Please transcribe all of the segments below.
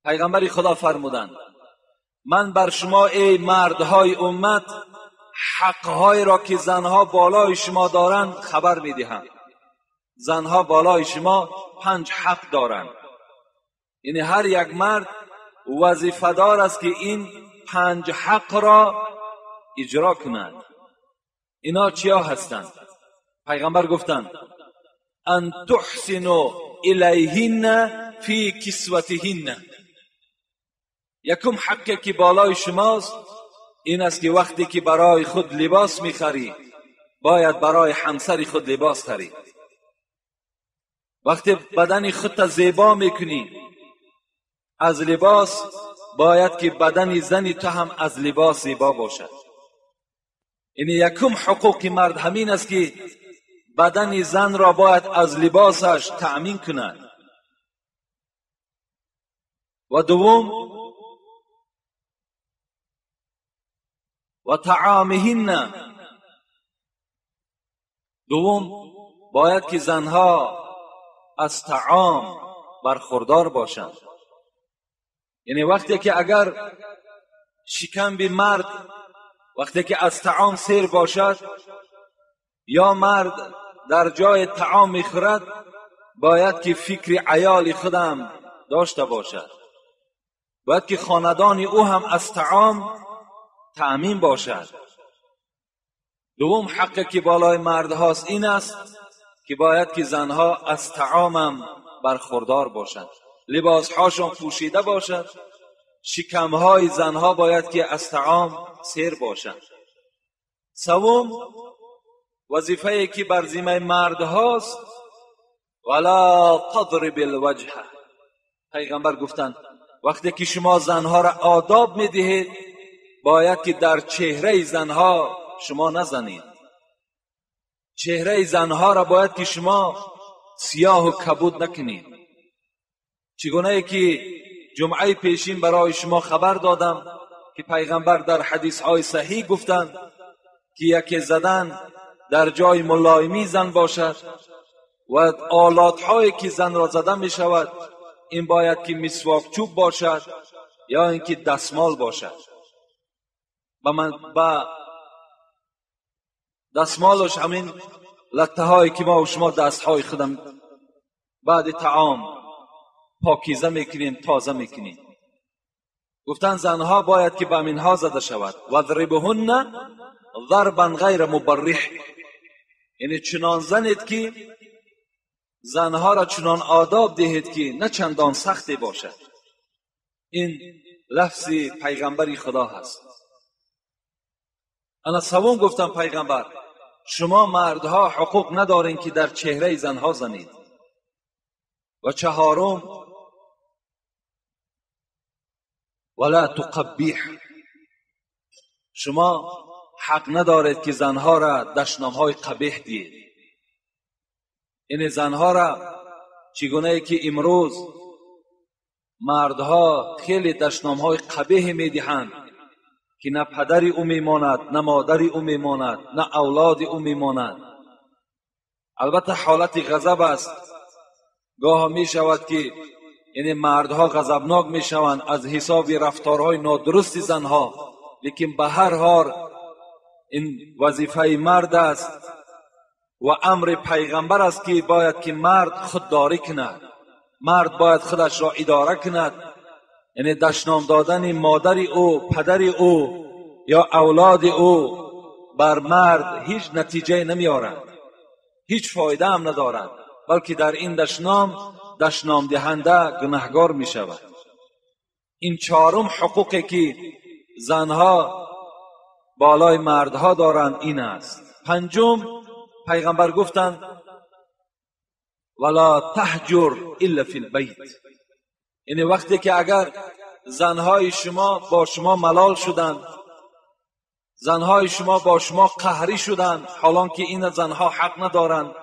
پیغمبر خدا فرمودند من بر شما ای مردهای امت حقهای را که زنها بالای شما دارند خبر میدهم. زنها بالای شما 5 حق دارند. یعنی هر یک مرد وظیفه دار است که این 5 حق را اجرا کند. اینا چیا هستند؟ پیغمبر گفتند ان تحسنوا الیهن فی کسوتهن. یکم حقی که بالای شماست این است که وقتی که برای خود لباس میخری باید برای همسر خود لباس خری. وقتی بدن خودت زیبا میکنی از لباس، باید که بدن زنی تو هم از لباس زیبا باشد. یعنی یکم حقوق مرد همین است که بدن زن را باید از لباسش تأمین کند. و دوم و طعامهن. دوم باید که زنها از طعام برخوردار باشند. یعنی وقتی که اگر شکم به مرد وقتی که از طعام سیر باشد یا مرد در جای طعام میخورد باید که فکر عیال خودم داشته باشد، باید که خاندان او هم از طعام تأمین باشد. دوم حقی که بالای مرد هاست این است که باید که زنها از طعامم برخوردار باشند، لباسهاشون پوشیده باشد، شکمهای زنها باید که از طعام سیر باشند. سوم وظیفه که بر ذمه مرد هاست ولا تضرب الوجه. پیغمبر گفتند وقتی که شما زنها را آداب میدهید باید که در چهره زنها شما نزنید. چهره زنها را باید که شما سیاه و کبود نکنید. چگونه که جمعه پیشین برای شما خبر دادم که پیغمبر در حدیث های صحیح گفتند که یکی زدن در جای ملایمی زن باشد و آلات هایی که زن را زده می شود این باید که مسواک چوب باشد یا اینکه دستمال باشد. با دستمالش همین لطه هایی که ما و شما دست های خودم بعد طعام پاکیزه میکنیم، تازه میکنیم. گفتن زنها باید که به اینها زده شود. وضربهن ضربا غیر مبرح، یعنی چنان زنید که زنها را چنان آداب دهید که نه چندان سختی باشد. این لفظ پیغمبری خدا هست. انا سوم گفتم پیغمبر شما مردها حقوق ندارین که در چهره زنها زنید. و چهارم ولا تقبیح، شما حق ندارید که زنها را دشنامهای قبیح دهید. این زنها را چگونه که امروز مردها خیلی دشنامهای قبیح میدهند که نه پدری او میماند، نه مادری او میماند، نه اولاد او میماند. البته حالت غضب است. گاه می شود که یعنی مردها غضبناک می شوند از حساب رفتارهای نادرست زنها، لیکن به هر حال این وظیفه مرد است و امر پیغمبر است که باید که مرد خودداری کند، مرد باید خودش را اداره کند. یعنی دشنام دادن مادر او، پدر او یا اولاد او بر مرد هیچ نتیجه نمیارد، هیچ فایده هم ندارد، بلکه در این دشنام دشنام دهنده گناهگار می شود. این چهارم حقوقی که زنها بالای مردها دارند این است. پنجم پیغمبر گفتند ولا تهجر الا فی البیت، یعنی وقتی که اگر زنهای شما با شما ملال شدند، زنهای شما با شما قهری شدند، حالان که این زنها حق ندارند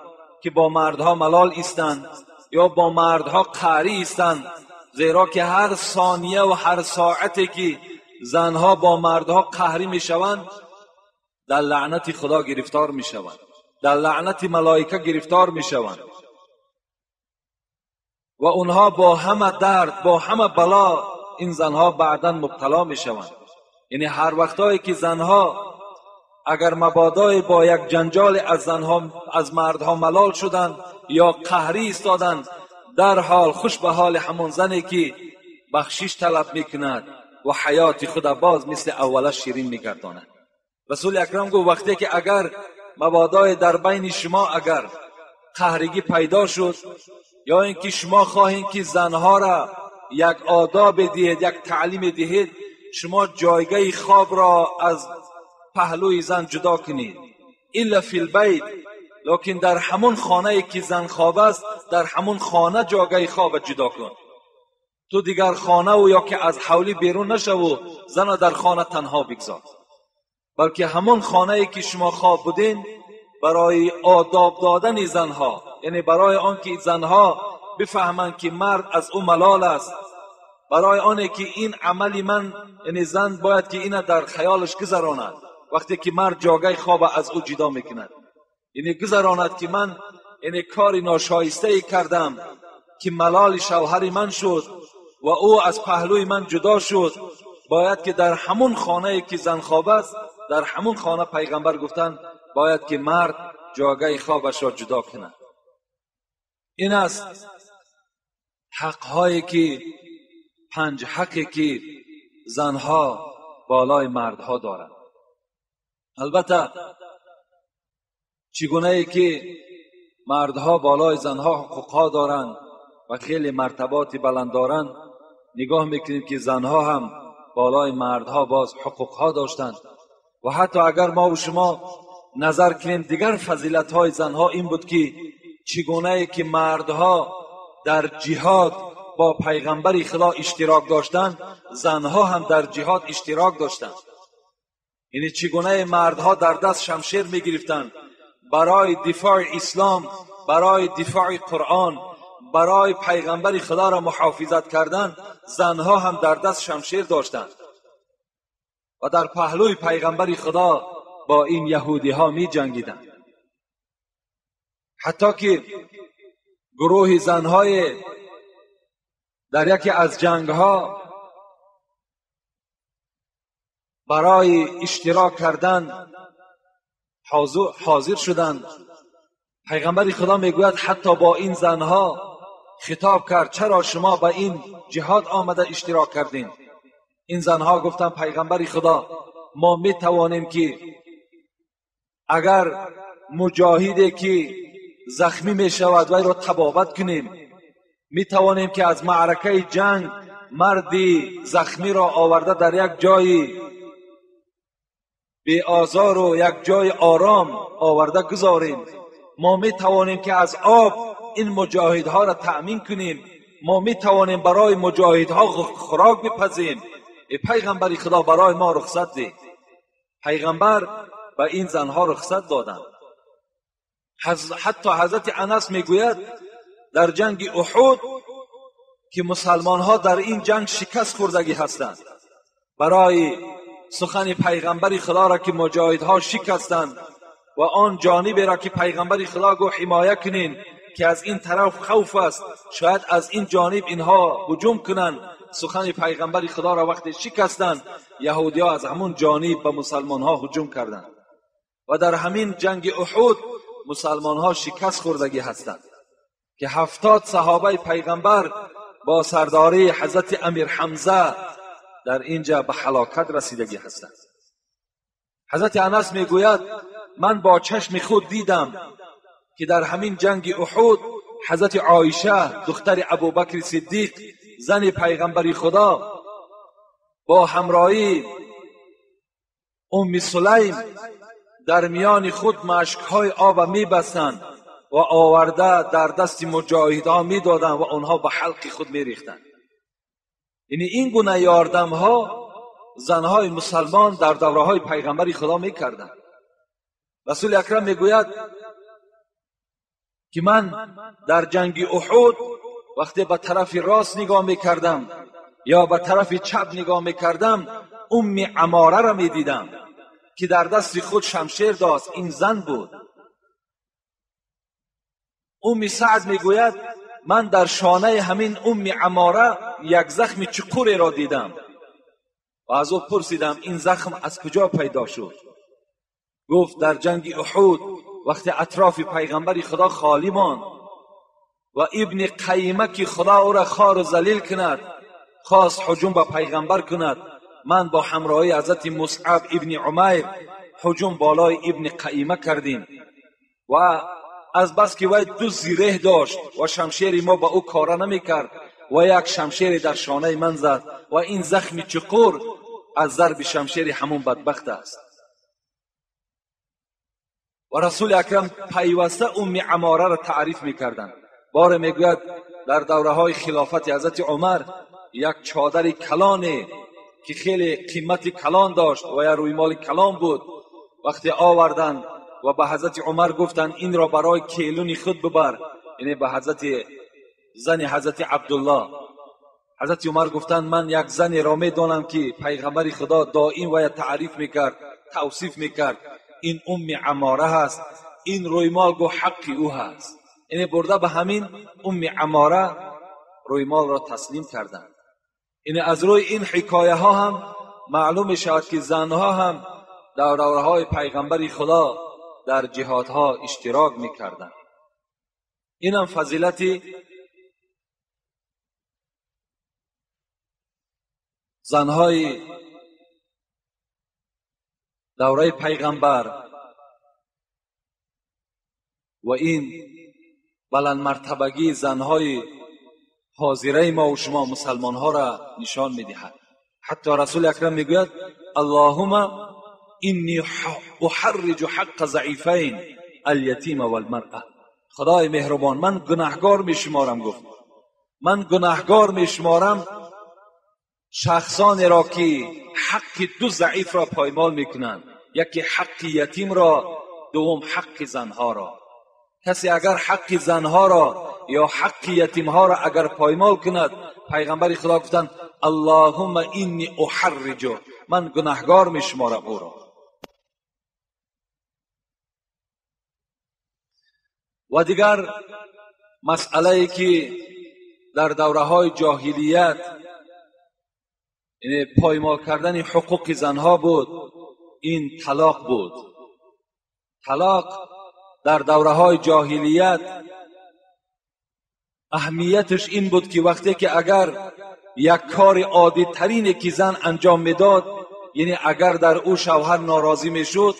که با مردها ملال ایستند یا با مردها قهری ایستند، زیرا که هر ثانیه و هر ساعتی که زنها با مردها قهری میشوند در لعنت خدا گرفتار میشوند، در لعنت ملائکه گرفتار میشوند و اونها با همه درد، با همه بلا این زنها بعدا مبتلا میشوند. یعنی هر وقتایی که زنها اگر مبادای با یک جنجال از زنها از مردها ملال شدند یا قهری ایستادند، در حال خوش به حال همون زنی که بخشش طلب میکند و حیات خود باز مثل اولش شیرین میگرداند. رسول اکرم گفت وقتی که اگر مبادای در بین شما اگر قهرگی پیدا شد، یا اینکه شما خواهید که زنها را یک آداب دهید، یک تعلیم دهید، شما جایگاه خواب را از پهلوی زن جدا کنید. الا فی البیت، لکن در همون خانه که زن خواب است، در همون خانه جایگاه خواب جدا کن. تو دیگر خانه و یا که از حولی بیرون نشو و زن در خانه تنها بگذار، بلکه همون خانه که شما خواب بودین برای آداب دادن زنها، یعنی برای آنکه زنها بفهمند که مرد از او ملال است، برای آنکه که این عمل من، یعنی زن باید که اینه در خیالش گذراند وقتی که مرد جاگه خواب از او جدا میکند، یعنی گذراند که من یعنی کاری ناشایسته ای کردم که ملال شوهر من شد و او از پهلوی من جدا شد. باید که در همون خانه که زن خواب است، در همون خانه پیغمبر گفتند باید که مرد جاگه خوابش را جدا کند. این است حقهایی که 5 حقی که زنها بالای مردها دارند. البته چگونه ای که مردها بالای زنها حقوقها دارند و خیلی مرتبات بلند دارند، نگاه میکنیم که زنها هم بالای مردها باز حقوقها داشتند. و حتی اگر ما و شما نظر کنیم دیگر فضیلت های زنها این بود که چگونه ای که مردها در جهاد با پیغمبر خدا اشتراک داشتند، زنها هم در جهاد اشتراک داشتند. یعنی چگونه مردها در دست شمشیر میگرفتند برای دفاع اسلام، برای دفاع قرآن، برای پیغمبر خدا را محافظت کردن، زنها هم در دست شمشیر داشتند و در پهلوی پیغمبر خدا با این یهودی ها می جنگیدند. حتی که گروه زنهای در یکی از جنگ ها برای اشتراک کردن حاضر شدند. پیغمبر خدا میگوید حتی با این زنها خطاب کرد، چرا شما به این جهاد آمده اشتراک کردین؟ این زنها گفتند پیغمبر خدا ما می توانیم که اگر مجاهدی که زخمی می شود وی را طبابت کنیم، می توانیم که از معرکه جنگ مردی زخمی را آورده در یک جای بی آزار و یک جای آرام آورده گذاریم، ما می توانیم که از آب این مجاهدها را تأمین کنیم، ما می توانیم برای مجاهدها خوراک بپزیم. ای پیغمبر خدا برای ما رخصت ده. پیغمبر به این زنها رخصت دادند. حتی حضرت انس میگوید در جنگ احد که مسلمان ها در این جنگ شکست خوردگی هستند، برای سخن پیغمبر خدا را که مجاهدها شکستند و آن جانب را که پیغمبر خدا گفت حمایه کنین که از این طرف خوف است، شاید از این جانب اینها هجوم کنند، سخن پیغمبر خدا را وقتی شکستند، یهودی ها از همون جانب به مسلمان ها هجوم کردند و در همین جنگ احد مسلمان ها شکست خوردگی هستند که 70 صحابه پیغمبر با سرداری حضرت امیر حمزه در اینجا به هلاکت رسیدگی هستند. حضرت انس میگوید من با چشم خود دیدم که در همین جنگ احد حضرت عایشه دختر ابوبکر صدیق زن پیغمبر خدا با همراهی ام سلیم در میان خود مشکهای آب میبستند و آورده در دست مجاهدها میدادند و آنها به حلق خود میریختند. یعنی این گونه یاردم ها زنهای مسلمان در دوره های پیغمبر خدا میکردند. رسول اکرم میگوید که من در جنگ احد وقتی به طرف راست نگاه میکردم یا به طرف چپ نگاه میکردم، ام عماره را میدیدم که در دست خود شمشیر داشت. این زن بود. ام سعد میگوید من در شانه همین ام عماره یک زخم چقوری را دیدم و از او پرسیدم این زخم از کجا پیدا شد؟ گفت در جنگ احد وقتی اطراف پیغمبر خدا خالی ماند و ابن قیمه که خدا او را خوار و ذلیل کند خواست هجوم به پیغمبر کند، من با همراهی حضرت مصعب ابن عمیر هجوم بالای ابن قیمه کردیم و از بس که وی دو زیره داشت و شمشیر ما به او کاره نمیکرد و یک شمشیر در شانه من زد و این زخم چقور از ضرب شمشیر همون بدبخت است. و رسول اکرم پیوسته ام عماره را تعریف میکردند. بار میگوید در دوره های خلافت حضرت عمر یک چادر کلانه که خیلی قیمت کلان داشت و یا رویمال کلان بود، وقتی آوردند و به حضرت عمر گفتند این را برای کیلون خود ببر، یعنی به حضرت زن حضرت عبدالله. حضرت عمر گفتند من یک زنی را میدانم که پیغمبر خدا دائم و تعریف میکرد، توصیف میکرد، این ام عماره هست، این رویمال گو حق او هست. یعنی برده به همین ام عماره رویمال را تسلیم کردند. یعنی از روی این حکایه ها هم معلوم میشود که زنها هم در دوره های پیغمبر خدا در جهادها اشتراک میکردند. این هم فضیلت زنهای دوره پیغمبر و این بلند مرتبگی زنهای حاضره ما و شما مسلمان ها را نشان میدهد. حتی رسول اکرم میگوید اللهم انی احرج حق ضعیفین الیتیم والمرأة. خدای مهربان من گناهگار میشمارم، گفت من گناهگار میشمارم شخصانی را که حق دو ضعیف را پایمال میکنند، یکی حق یتیم را، دوم حق زنها را. کسی اگر حق زنها را یا حق یتیمها را اگر پایمال کند، پیغمبر خدا گفتند اللهم انی احرج، من گناهگار میشمارم او را. و دیگر مسئله که در دوره های جاهلیت یعنی پایمال کردن حقوق زنها بود، این طلاق بود. طلاق در دوره های جاهلیت اهمیتش این بود که وقتی که اگر یک کار عادی ترینی که زن انجام میداد، یعنی اگر در او شوهر ناراضی میشد،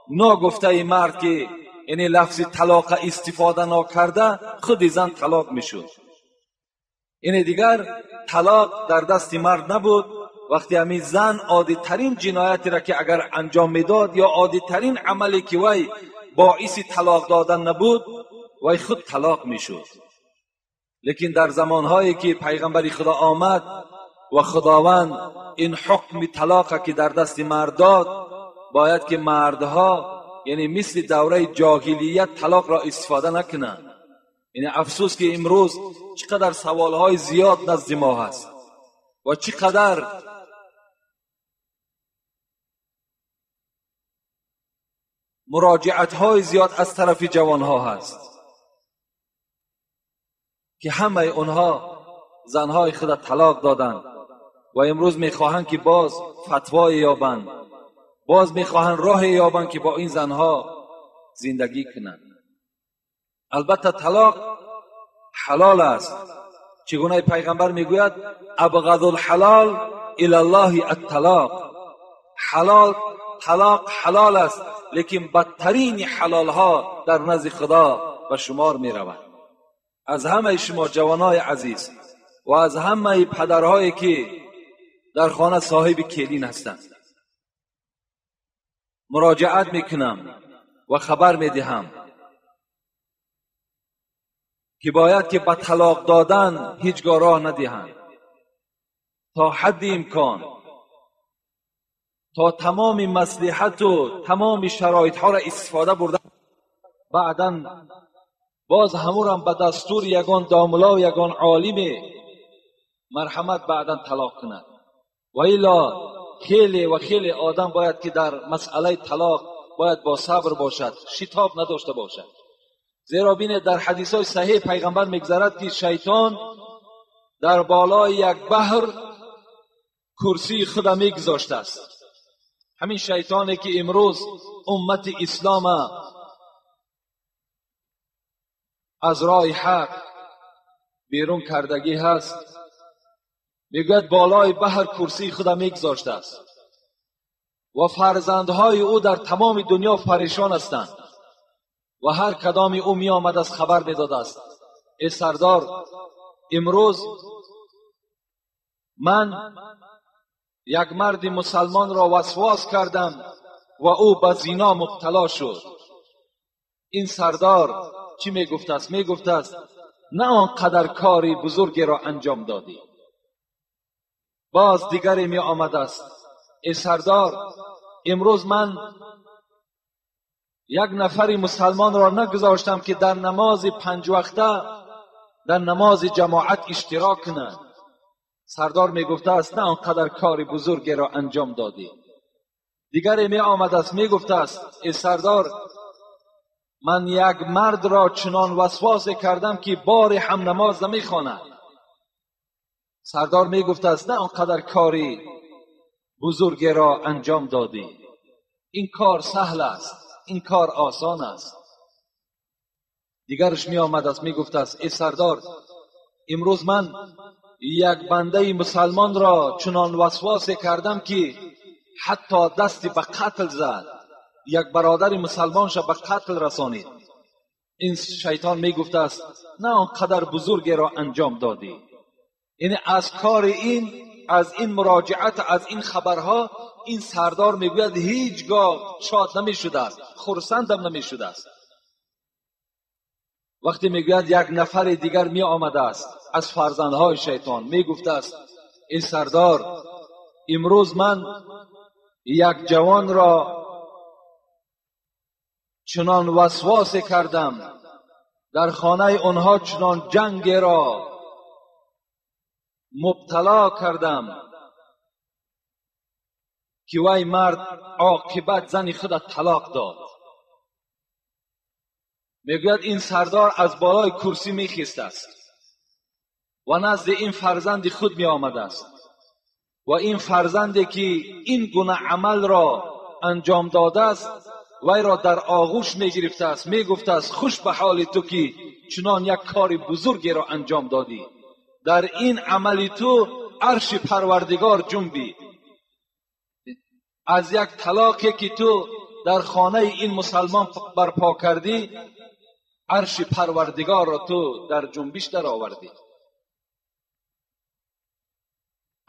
نا گفته مرد که یعنی لفظ طلاق استفاده ناکرده، خود زن طلاق میشد. یعنی دیگر طلاق در دست مرد نبود. وقتی همین زن عادی ترین جنایتی را که اگر انجام میداد یا عادی ترین عملی که وی باعث طلاق دادن نبود، وی خود طلاق میشد. لیکن در زمانهایی که پیغمبر خدا آمد و خداوند این حکم طلاق که در دست مرد داد، باید که مردها یعنی مثل دوره جاهلیت طلاق را استفاده نکنند. یعنی افسوس که امروز چقدر سوالهای زیاد نزد ما هست و چقدر مراجعت های زیاد از طرف جوانها هست که همه اونها زنهای خود طلاق دادند و امروز میخواهند که باز فتوای یابند، باز میخواهند راه یابند که با این زنها زندگی کنند. البته طلاق حلال است. چگونه پیغمبر میگوید ابغض الحلال الی الله الطلاق. حلال طلاق حلال است، لیکن بدترین حلال ها در نزد خدا به شمار می رود. از همه شما جوانای عزیز و از همه پدرهایی که در خانه صاحب کلین هستند مراجعت میکنم و خبر میدهم که باید که به طلاق دادن هیچگاه راه ندهند، تا حد امکان، تا تمام مصلحت و تمام شرایط ها را استفاده برده، بعدا باز همورم به دستور یگان داملا و یگان عالم مرحمت بعدا طلاق کند. و الا خیلی و خیلی آدم باید که در مسئله طلاق باید با صبر باشد، شتاب نداشته باشد. Зеро бинед, дар ҳадисҳои саҳеҳ пайғамбар мегзарад, ки шайтон дар болои як баҳр курсии худа мегузоштааст. Ҳамин шайтоне ки имрӯз уммати ислома аз роҳи ҳақ берун кардагӣ ҳаст, мегӯяд болои баҳр курсии худа мегузоштааст ва фарзандҳои ӯ дар тамоми дунё парешон ҳастанд ва ҳар кадоми ӯ меомадааст, хабар медодааст: э сардор, имрӯз ман як марди мусалмонро васвос кардам ва ӯ ба зино мубтало шуд. Ин сардор чӣ мегуфтааст? Мегуфтааст: на он қадар кори бузургеро анҷом додӣ. Боз дигаре меомадааст: э сардор, имрӯз ман як нафари мусалмонро нагузоштам, ки дар намози панҷвақта, дар намози ҷамоат иштирок кунад. Сардор мегуфтааст: на он қадар кори бузургеро анҷом додӣ. Дигаре меомадааст, мегуфтааст: э сардор, ман як мардро чунон васвосе кардам, ки бори ҳам намоз намехонад. Сардор мегуфтааст: на он қадар кори бузургеро анҷом додӣ. Ин кор саҳл аст, ин кор осон аст. Дигараш меомадааст, мегуфтааст: э сардор, имрӯз ман як бандаи мусалмонро чунон васвосе кардам, ки ҳатто дасти ба қатл зад, як бародари мусалмонша ба қатл расонид. Ин шайтон мегуфтааст: на он қадар бузургеро анҷом додӣ. Яъне аз кори ин, аз ин муроҷиат, аз ин хабарҳо ин сардор мегӯяд ҳеҷ гоҳ шод намешудааст, хурсандам намешудааст. Вақте мегӯяд як нафари дигар меомадааст аз фарзандҳои шайтон, мегуфтааст: эй сардор, имрӯз ман як ҷавонро чунон васвосе кардам, дар хонаи онҳо чунон ҷангеро мубтало кардам, ки вай мард оқибат зани худа талоқ дод. Мегӯяд ин сардор аз болои курсӣ мехестааст ва назди ин фарзанди худ меомадааст ва ин фарзанде ки ин гуна амалро анҷом додааст, вайро дар оғӯш мегирифтааст, мегуфтааст: хуш ба ҳоли ту, ки чунон як кори бузургеро анҷом додӣ. Дар ин амали ту арши парвардигор ҷунбид. Аз як талоқе ки ту дар хонаи ин мусалмон барпо кардӣ, арши парвардигорро ту дар ҷунбиш даровардӣ.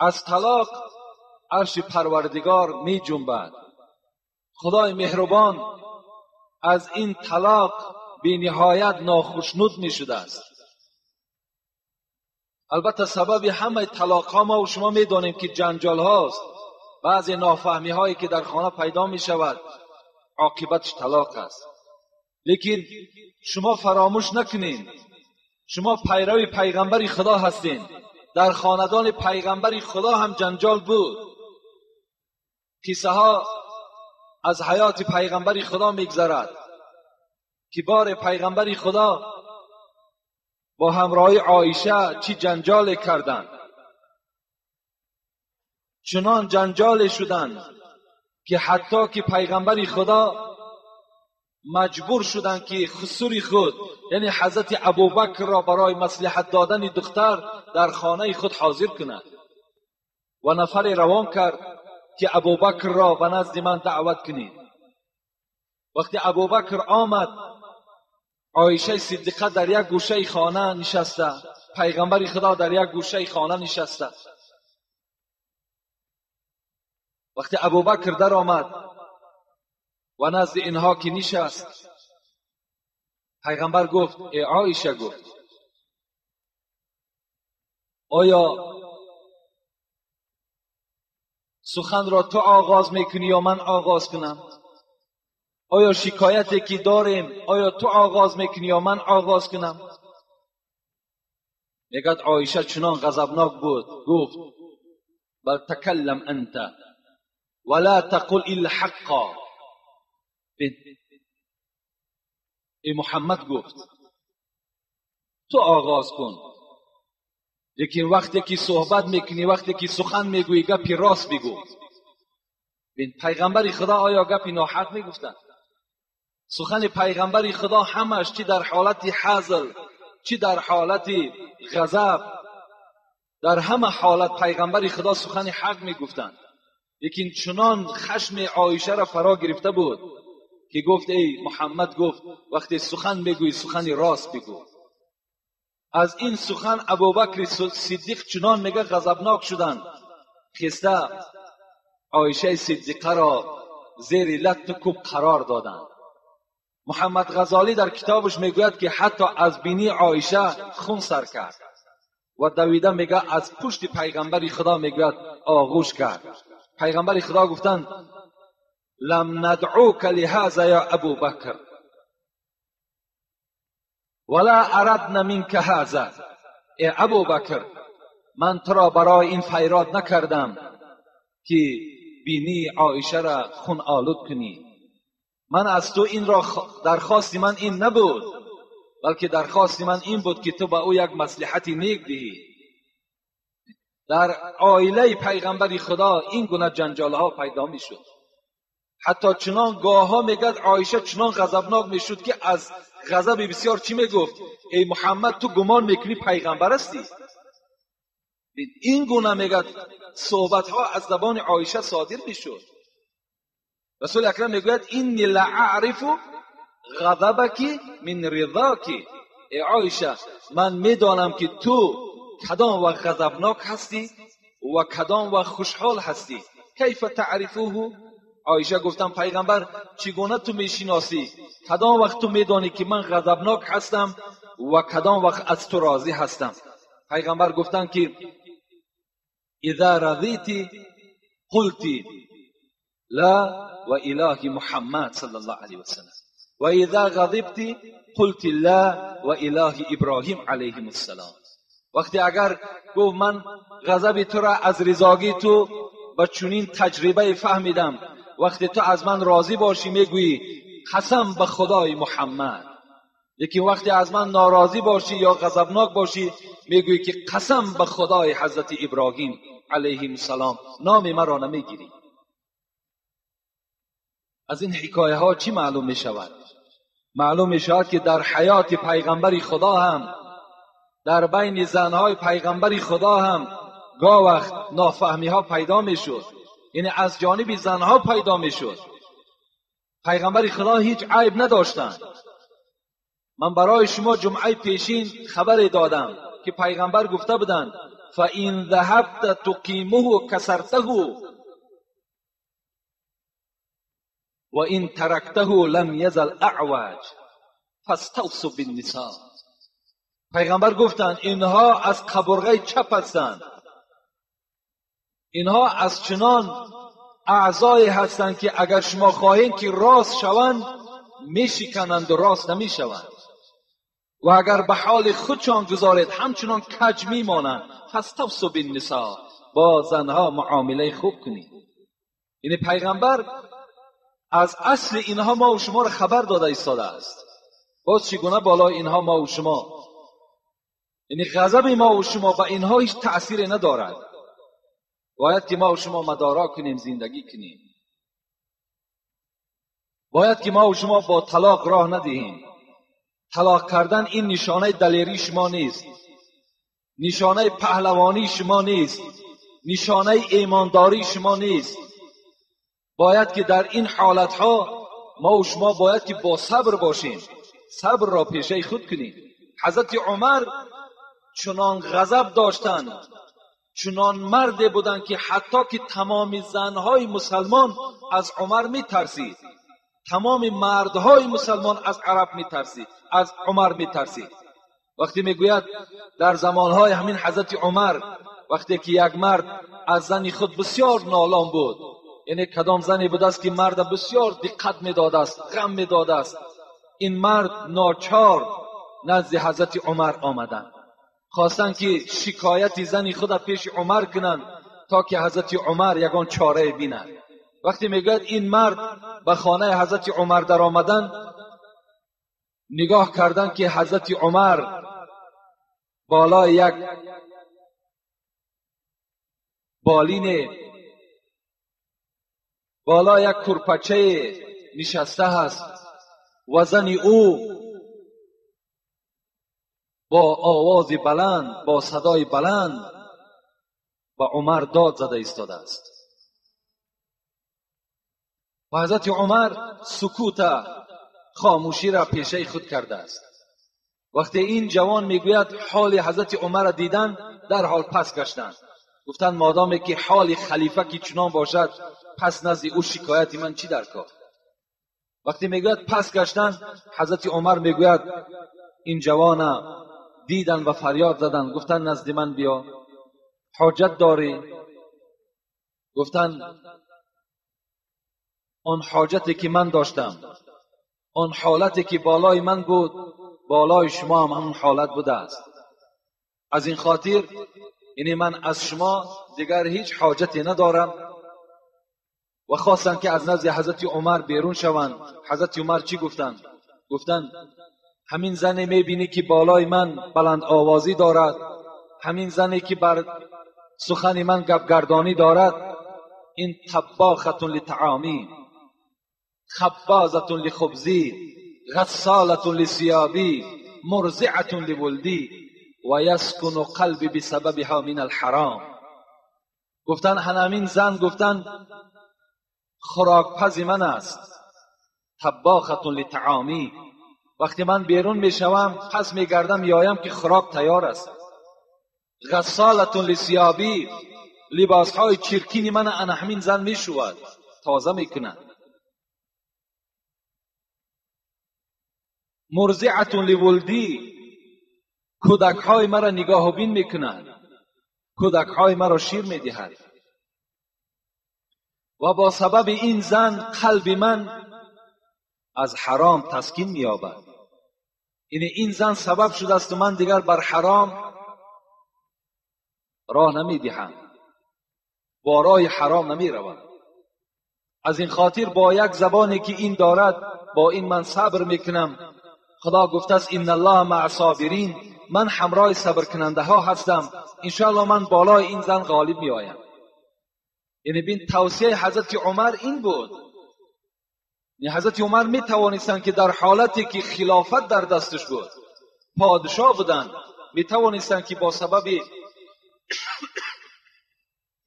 Аз талоқ арши парвардигор меҷунбад. Худои меҳрубон аз ин талоқ бениҳоят нохушнуд мешудааст. Албатта сабаби ҳамаи талоқҳо мо шумо медонем, ки ҷанҷолҳост, баъзе нофаҳмиҳое ки дар хона пайдо мешавад, оқибатш талоқ аст. Лекин шумо фаромӯш накунед, шумо пайрави пайғамбари Худо ҳастед. Дар хонадони пайғамбари Худо ҳам ҷанҷол буд. Қиссаҳо аз ҳаёти пайғамбари Худо мегзарад, ки бори пайғамбари Худо бо ҳамроҳи Оиша чӣ ҷанҷоле карданд. Чунон ҷанҷоле шуданд, ки ҳатто ки пайғамбари Худо маҷбур шуданд, ки хусури худ, яъне ҳазрати Абубакрро барои маслиҳат додани духтар дар хонаи худ ҳозир кунад. Ва нафаре равон кард, ки Абубакрро ба назди ман даъват кунед. Вақте Абубакр омад, Оишаи Сиддиқа дар як гӯшаи хона нишаста, пайғамбари Худо дар як гӯшаи хона нишаста. Вақте Абубакр даромад ва назди инҳо ки нишаст, пайғамбар гуфт: э Оиша, гуфт, оё суханро ту оғоз мекунӣ ё ман оғоз кунам? Оё шикояте ки дорем, оё ту оғоз мекунӣ ё ман оғоз кунам? Мегӯяд Оиша чунон ғазабнок буд, гуфт: бал такаллам анта ва ла тақул илла ҳаққа. Эй Муҳаммад, гуфт, تو آغاز کن، لیکن وقتی که صحبت میکنی، وقتی که سخن میگویی، گپی راست بگو. ببین پیغمبر خدا آیا گپی ناحق میگفتند؟ سخن پیغمبر خدا همش چی در حالت حزل، چی در حالت غضب، در همه حالت پیغمبر خدا سخن حق میگفتند. لیکن چنان خشم عایشه را فرا گرفته بود که گفت ای محمد، گفت وقتی سخن میگویی سخن راست بگو. از این سخن ابوبکر صدیق چنان میگه غضبناک شدند، خسته عایشه صدیقه را زیر لط کوب قرار دادند. محمد غزالی در کتابش میگوید که حتی از بینی عایشه خون سر کرد و دویده میگه از پشت پیغمبر خدا میگوید آغوش کرد. پیغمبر خدا گفتند لم ندعوک لهذا یا ابو بکر ولا اردنا منک هذا. ای ابو بکر، من تو را برای این فیراد نکردم که بینی عایشه را خون آلود کنی. من از تو این را درخواست من این نبود، بلکه درخواست من این بود که تو به او یک مصلحت نیک دهی. در عائله پیغمبر خدا این گونه جنجال ها پیدا می شد. حتی چنان گاه ها میگد عایشه چنان غضبناک میشد که از غضب بسیار چی میگفت؟ ای محمد، تو گمان میکنی پیغمبر هستی؟ این گونه میگد صحبت ها از زبان عایشه صادر میشد. رسول اکرم میگوید اینی لاعرف غضبک من رضاک. ای عایشه، من میدانم که تو کدام وقت غضبناک هستی و کدام وقت خوشحال هستی. کیف تعرفوه؟ عایشه گفتم پیغمبر چگونه تو میشناسی؟ کدام وقت تو میدانی که من غضبناک هستم و کدام وقت از تو راضی هستم؟ پیغمبر گفتن که اذا رضیتی قلتی لا و اله محمد صلی الله علیه و سلم و اذا غضبتی قلت لا و اله ابراهیم علیه السلام. وقتی اگر گفت من غضب تو را از رضاگی تو با چنین تجربه فهمیدم، وقتی تو از من راضی باشی میگویی قسم به خدای محمد، لیکن وقتی از من ناراضی باشی یا غضبناک باشی میگویی که قسم به خدای حضرت ابراهیم علیه السلام، نام مرا نمیگیری. از این حکایه ها چی معلوم می شود؟ معلوم می شود که در حیات پیغمبر خدا هم، در بین زنهای پیغمبر خدا هم گاه وقت نافهمی ها پیدا می شد، یعنی از جانب زنها پیدا می شد. پیغمبر خدا هیچ عیب نداشتند. من برای شما جمعه پیشین خبر دادم که پیغمبر گفته بودند فَإِنْ ذَهَبْتَ تُقِیمُهُ کسرته وَإِنْ تَرَكْتَهُ لَمْ يَزَلْ أَعْوَجْ فَاسْتَوْصُوا بِالنِّسَاء. پیغمبر گفتند اینها از قبرغه چپ هستند، اینها از چنان اعضایی هستند که اگر شما خواهید که راست شوند میشکنند و راست نمیشوند، و اگر به حال خودشان گذارید همچنان کج میمانند. فاستوصوا بالنساء، با زنها معامله خوب کنید. یعنی پیغمبر از اصل اینها ما و شما را خبر داده ایستاده است. باز چگونه بالای اینها ما و شما، یعنی غضب ما و شما به اینها هیچ تأثیری ندارد. باید که ما و شما مدارا کنیم، زندگی کنیم. باید که ما و شما با طلاق راه ندهیم. طلاق کردن این نشانه دلیری شما نیست، نشانه پهلوانی شما نیست، نشانه ایمانداری شما نیست. باید که در این حالتها ما و شما باید که با صبر باشیم، صبر را پیشه خود کنیم. حضرت عمر چنان غضب داشتند، چنان مرد بودند که حتی که تمام زنهای مسلمان از عمر میترسید، تمام مردهای مسلمان از عرب میترسید، از عمر میترسید. وقتی میگوید در زمانهای همین حضرت عمر، وقتی که یک مرد از زن خود بسیار نالان بود، یعنی کدام زنی بود است که مرد بسیار دقت میداد است، غم میداد است، این مرد ناچار نزد حضرت عمر آمدند، خواستند که شکایت زن خود پیش عمر کنند تا که حضرت عمر یگان چاره بیند. وقتی میگوید این مرد به خانه حضرت عمر در آمدن، نگاه کردند که حضرت عمر بالای یک بالین، بالا یک کرپچه نشسته هست و زن او با آواز بلند، با صدای بلند با عمر داد زده ایستاده است. و حضرت عمر سکوت، خاموشی را پیشه خود کرده است. وقتی این جوان میگوید حال حضرت عمر را دیدن، در حال پس گشتند، گفتند مادامی که حال خلیفه که چنان باشد، پس نزد او شکایت من چی در کار؟ وقتی میگوید پس گشتن، حضرت عمر میگوید این جوان دیدن و فریاد زدن، گفتن نزد من بیا، حاجت داری؟ گفتن آن حاجتی که من داشتم، آن حالتی که بالای من بود، بالای شما هم همون حالت بوده است. از این خاطر یعنی من از شما دیگر هیچ حاجتی ندارم. و خواستند که از نزد حضرت عمر بیرون شوند. حضرت عمر چی گفتند؟ گفتند همین زنی میبینی که بالای من بلند آوازی دارد، همین زنی که بر سخن من گپگردانی دارد، این طباخة لطعامی، خبازة لخبزی، غسالة لثيابی، مرضعة لولدی و یسکن قلبی بسببها من الحرام. گفتن همین زن، گفتن خوراکپز من است، طباخة لطعامی. وقتی من بیرون میشوم پس میگردم میایم که خوراک تیار است. غسالة لثيابی، لباسهای چرکین من انا همین زن میشود، تازه میکند. مرضعة لولدی، کودکهای مرا نگاه و بین میکند، کودکهای مرا شیر میدهد. و با سبب این زن قلب من از حرام تسکین مییابد. یعنی این زن سبب شده است و من دیگر بر حرام راه نمیدهم، با راه حرام نمیروم. از این خاطر با یک زبانی که این دارد، با این من صبر میکنم. خدا گفته است ان الله مع الصابرین، من همراه صبر کننده ها هستم، انشاءالله من بالای این زن غالب می آیم. یعنی بین توصیه حضرت عمر این بود. یعنی حضرت عمر می توانستند که در حالتی که خلافت در دستش بود، پادشاه بودند، می توانستند که با سبب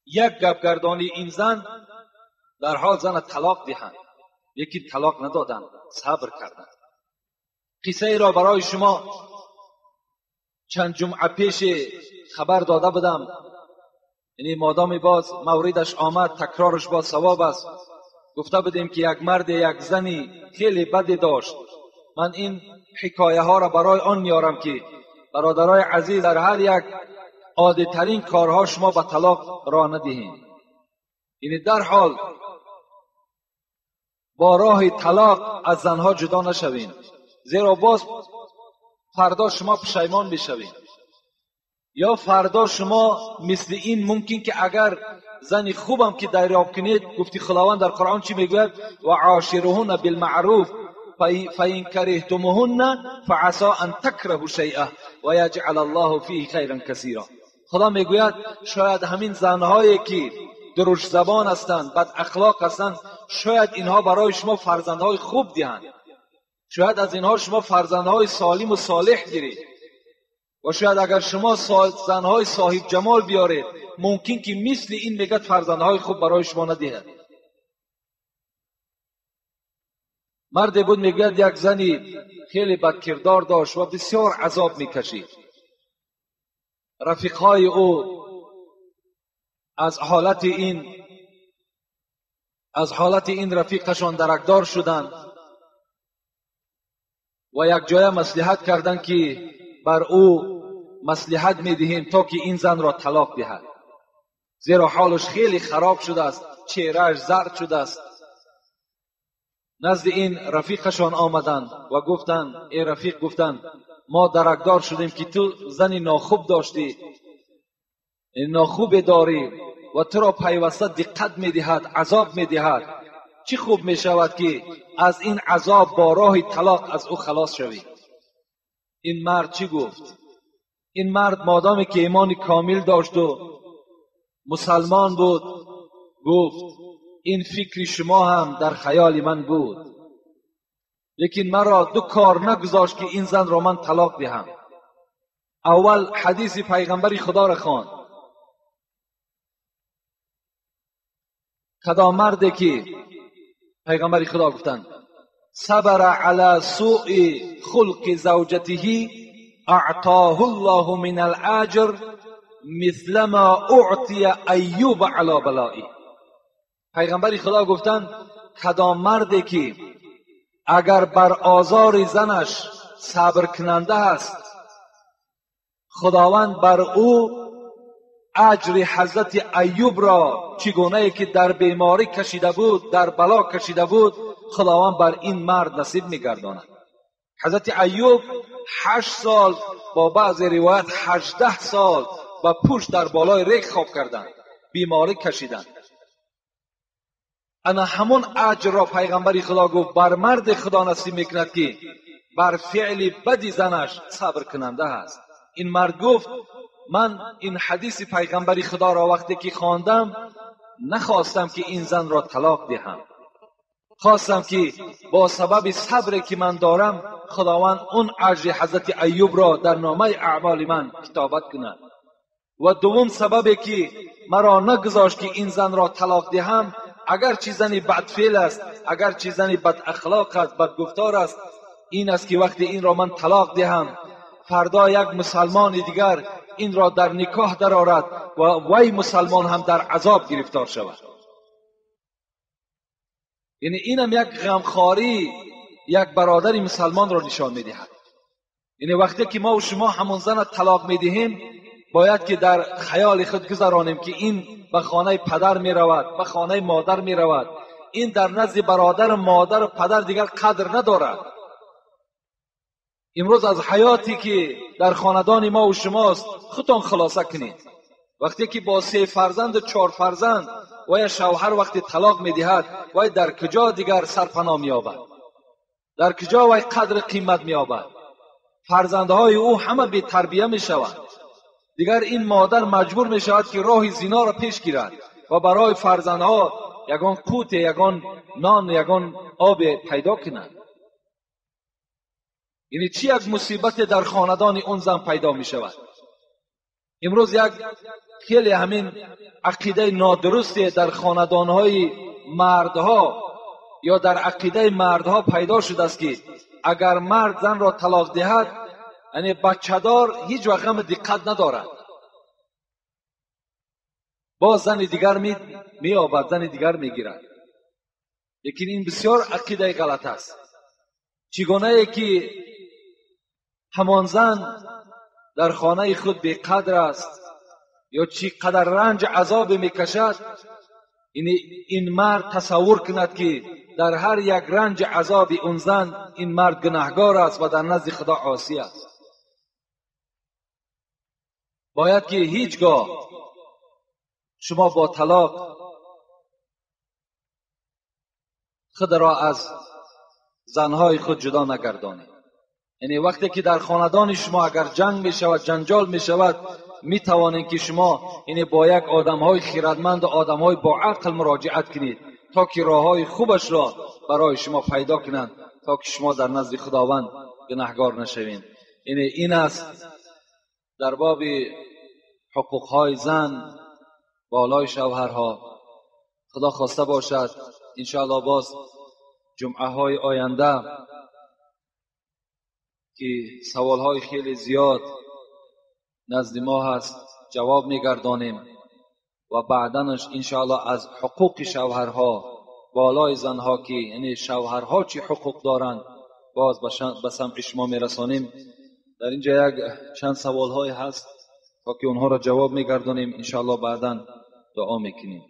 یک گپگردانی این زن در حال زن طلاق دهند، یکی طلاق ندادند، صبر کردند. قصه ای را برای شما چند جمعه پیش خبر داده بودم، یعنی مادام باز موردش آمد، تکرارش باز ثواب است. گفته بودیم که یک مرد یک زنی خیلی بدی داشت. من این حکایه ها را برای آن میارم که برادرای عزیز در هر یک عادی ترین کارها شما به طلاق راه ندهید. یعنی در حال با راه طلاق از زنها جدا نشوین، زیرا باز فردا شما پشیمان میشوین، یا فردا شما مثل این ممکن که اگر زنی خوبم که دریاب کنید، گفتی خداوند در قرآن چی میگوید؟ و عاشرهن بالمعروف فإن کرهتموهن فعسى ان تکرهوا شیئا و یجعل الله فیه خیرا کثیرا. خدا میگوید شاید همین زنهایی که درشت زبان هستند، بد اخلاق هستند، شاید اینها برای شما فرزندهای خوب دهند، شاید از اینها شما فرزندهای سالم و صالح گیرید، و شاید اگر شما زنهای صاحب جمال بیارید، ممکن که مثل این میگد فرزندهای خوب برای شما ندهد. مردی بود میگوید یک زنی خیلی بدکردار داشت و بسیار عذاب میکشید. رفیقهای او از حالت این رفیقشان درکدار شدند و یک جای مصلحت کردند که بر او مصلحت میدهیم تا که این زن را طلاق دهد، زیرا حالش خیلی خراب شده است، چهرهش زرد شده است. نزد این رفیقشان آمدند و گفتند ای رفیق، گفتند ما درکدار شدیم که تو زن ناخوب داشتی، ناخوب داری و تو را پیوسته دقت میدهد، عذاب میدهد. چی خوب میشود که از این عذاب با راه طلاق از او خلاص شوی. این مرد چی گفت؟ این مرد مادامی که ایمان کامل داشت و مسلمان بود گفت این فکر شما هم در خیال من بود، لیکن مرا دو کار نگذاشت که این زن را من طلاق دهم. اول حدیث پیغمبر خدا را خواند، کدام مردی که پیغمبر خدا گفتند صبر علی سوء خلق زوجته اعطاه الله من الاجر مثل ما اعطی ایوب علی بلائه. پیغمبر خدا گفتند کدام مردی که اگر بر آزار زنش صبر کننده است، خداوند بر او اجر حضرت ایوب را چگونه که در بیماری کشیده بود، در بلا کشیده بود، خداوند بر این مرد نصیب می‌گرداند. حضرت ایوب 8 سال، با بعض روایت 18 سال با پوش در بالای ریگ خواب کردند، بیماری کشیدند. انا همون اجر را پیغمبر خدا گفت بر مرد خدا نصیب میکند که بر فعل بدی زنش صبر کننده است. این مرد گفت من این حدیث پیغمبر خدا را وقتی که خواندم نخواستم که این زن را طلاق دهم، خواستم که با سبب صبری که من دارم خداوند اون اجر حضرت ایوب را در نامه اعمال من کتابت کند. و دوم سببی که مرا نگذاشت که این زن را طلاق دهم، اگر چه زنی بدفعل است، اگر چه زنی بد اخلاق است، بد گفتار است، این است که وقتی این را من طلاق دهم فردا یک مسلمان دیگر این را در نکاح درآورد و وی مسلمان هم در عذاب گرفتار شود. یعنی اینم یک غمخواری یک برادر مسلمان را نشان میدهد. یعنی وقتی که ما و شما همون زن را طلاق میدهیم باید که در خیال خود گذرانیم که این به خانه پدر می رود، به خانه مادر می رود، این در نزد برادر، مادر و پدر دیگر قدر ندارد. امروز از حیاتی که در خاندان ما و شماست خودتان خلاصه کنید. وقتی که با 3 فرزند و 4 فرزند و یا شوهر وقتی طلاق میدهد، وای در کجا دیگر سرپناه مییابد؟ در کجا وای قدر قیمت مییابد؟ فرزندهای او همه بی تربیه میشوند. دیگر این مادر مجبور میشود که راه زنا را پیش گیرد و برای فرزندها یگان قوت، یگان نان، یگان آب پیدا کند. یعنی چی یک مصیبت در خاندان اون زن پیدا می شود. امروز یک خیلی همین عقیده نادرستی در خاندانهای مردها یا در عقیده مردها پیدا شده است که اگر مرد زن را طلاق دهد، یعنی بچه دار هیچ وقت هم دقت ندارد، باز زن دیگر می‌یابد، زن دیگر میگیرد. لیکن این بسیار عقیده غلط است. چگونه که همان زن در خانه خود بیقدر است یا چی قدر رنج عذاب میکشد، این مرد تصور کند که در هر یک رنج عذاب اون زن این مرد گناهگار است و در نزد خدا عاصی است. باید که هیچگاه شما با طلاق خود را از زنهای خود جدا نگردانید. یعنی وقتی که در خاندان شما اگر جنگ می شود، جنجال می شود، می توانید که شما یعنی با یک آدمهای خیرتمند و آدمهای با عقل مراجعت کنید تا که راههای خوبش را برای شما پیدا کنند تا که شما در نزد خداوند گناهگار نشوید. یعنی این است در باب حقوقهای زن بالای شوهرها. خدا خواسته باشد انشاءالله باز جمعه های آینده که سوال های خیلی زیاد نزد ما هست جواب میگردانیم و بعدنش انشاءالله از حقوق شوهرها بالای زنها که یعنی شوهرها چی حقوق دارند باز به سمع شما میرسانیم. در اینجا یک چند سوال های هست تا که اونها را جواب میگردانیم انشاءالله بعدا دعا میکنیم.